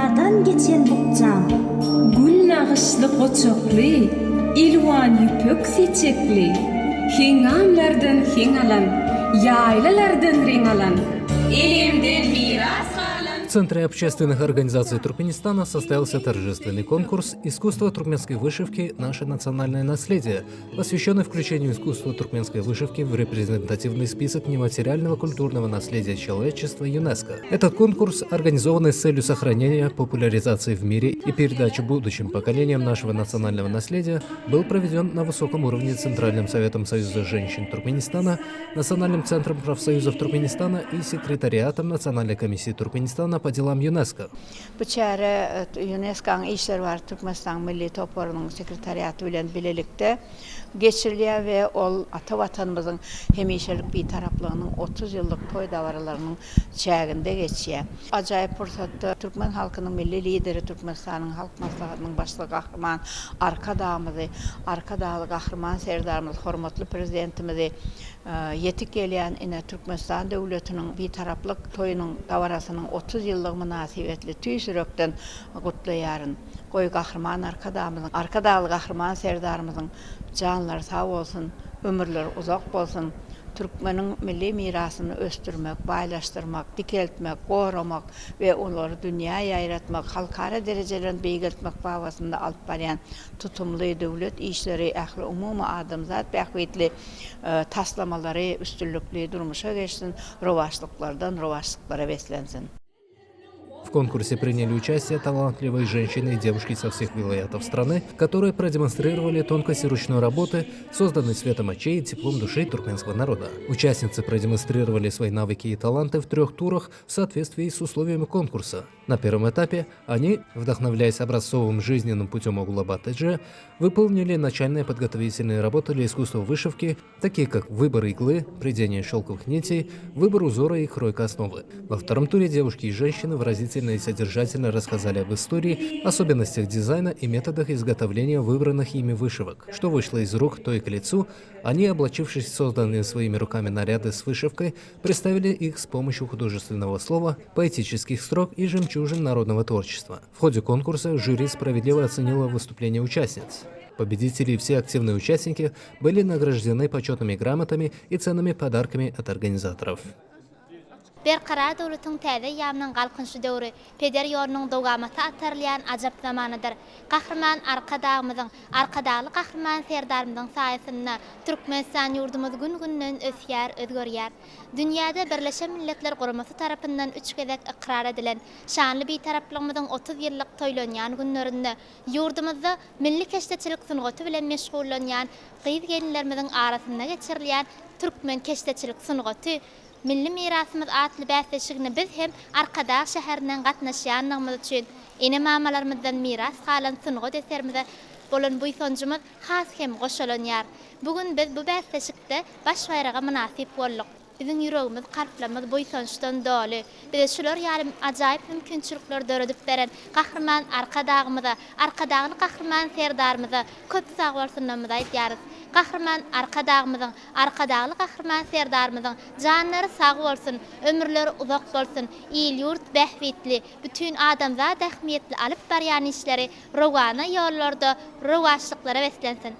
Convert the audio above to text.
Derýadan geçen bukjam. Gül nagyşly goçakly, elwan ýüpek seçekli, Heňňamlardan heň alan, ýaýlalardan reň alan, Enemden miras galan. В Центре общественных организаций Туркменистана состоялся торжественный конкурс «Искусство туркменской вышивки. Наше национальное наследие», посвященный включению искусства туркменской вышивки в репрезентативный список нематериального культурного наследия человечества ЮНЕСКО. Этот конкурс, организованный с целью сохранения, популяризации в мире и передачи будущим поколениям нашего национального наследия, был проведен на высоком уровне Центральным советом Союза женщин Туркменистана, Национальным центром профсоюзов Туркменистана и секретариатом Национальной комиссии Туркменистана по делам ЮНЕСКО. Bu çäre Ýunesko-nyň işleri barada Türkmenistanyň Milli toparynyň sekretariaty bilen bilelikde geçirilýär we ol ata Watanymyzyň hemişelik Bitaraplygynyň 30 ýyllyk toý dabaralarynyň çäginde geçýär. Ajaýyp pursatda türkmen halkynyň Milli Lideri, Türkmenistanyň Halk Maslahatynyň Başlygy Gahryman Arkadagymyzy, Arkadagly Gahryman Serdarymyzy, hormatly Prezidentimizi ýetip gelýän ine Türkmenistan döwletiniň Bitaraplyk toýunyň dabarasynyň 30 ýyllygy mynasybetli tüýs ýürekden gutlaýaryn. Goý, Gahryman Arkadagymyzyň, Arkadagly Gahryman Serdarymyzyň janlary sag bolsun, ömürleri uzak bolsun! Türkmeniň milli mirasyny ösdürmek, baýlaşdyrmak, dikeltmek, goramak we olary dünýä ýaýratmak, halkara derejelerini beýgeltmek babatynda alyp barýan tutumly döwlet işleri ähliumumy adamzat bähbitli taslamalary üstünlikli durmuşa geçsin, rowaçlyklardan rowaçlyklara beslensin. В конкурсе приняли участие талантливые женщины и девушки со всех вилаятов страны, которые продемонстрировали тонкости ручной работы, созданной светом очей и теплом души туркменского народа. Участницы продемонстрировали свои навыки и таланты в трех турах в соответствии с условиями конкурса. На первом этапе они, вдохновляясь образцовым жизненным путем Огулабат Эдже, выполнили начальные подготовительные работы для искусства вышивки, такие как выбор иглы, прядение шелковых нитей, выбор узора и кройка основы. Во втором туре девушки и женщины выразительно и содержательно рассказали об истории, особенностях дизайна и методах изготовления выбранных ими вышивок. Что вышло из рук, то и к лицу, они, облачившись в созданные своими руками наряды с вышивкой, представили их с помощью художественного слова, поэтических строк и жемчужин народного творчества. В ходе конкурса жюри справедливо оценило выступление участниц. Победители и все активные участники были награждены почетными грамотами и ценными подарками от организаторов. Berkarar döwletiň täze eýýamynyň Galkynyşy döwri, peder ýolunyň dowamata atarylýan ajap zamanydyr. Gahryman Arkadagymyzyň, Arkadagly Gahryman Serdarymyzyň saýasynda Türkmenistan ýurdumyz gün-günden ösýär, özgerýär. Dünýäde Birleşen Milletler Guramasy tarapyndan üç gezek ykrar edilen şanly Bitaraplygymyzyň 30 ýyllyk toýlanýan günlerinde ýurdumyzda milli keşdeçilik sungaty bilen meşgullanýan gyz-gelinlerimiziň arasynda geçirilýän Türkmen keşdeçilik sungaty, milli mirasymyz atly bäsleşigine biz hem Arkadag şäherinden gatnaşýanlygymyz üçin, ene-mamalarymyzdan miras galan sungat eserimize bolan buýsanjymyz has hem goşalanýar. Bu gün biz bu bäsleşikde baş baýraga mynasyp bolduk. Biziň ýüregimiz, kalplarymyz buýsançdan doly. Bize şular ýaly ajaýyp mümkinçilikleri döredip beren Gahryman Arkadagymyza, Arkadagly Gahryman Serdarymyza köp sagbolsunlarymyzy aýdýarys. Gahryman Arkadagymyzyň, Arkadagly Gahryman Serdarymyzyň janlary sag bolsun, ömürleri uzak bolsun, il-ýurt bähbitli, bütin adamzat ähmiýetli alyp barýan işleri rowana ýollarda rowaçlyklara beslensin!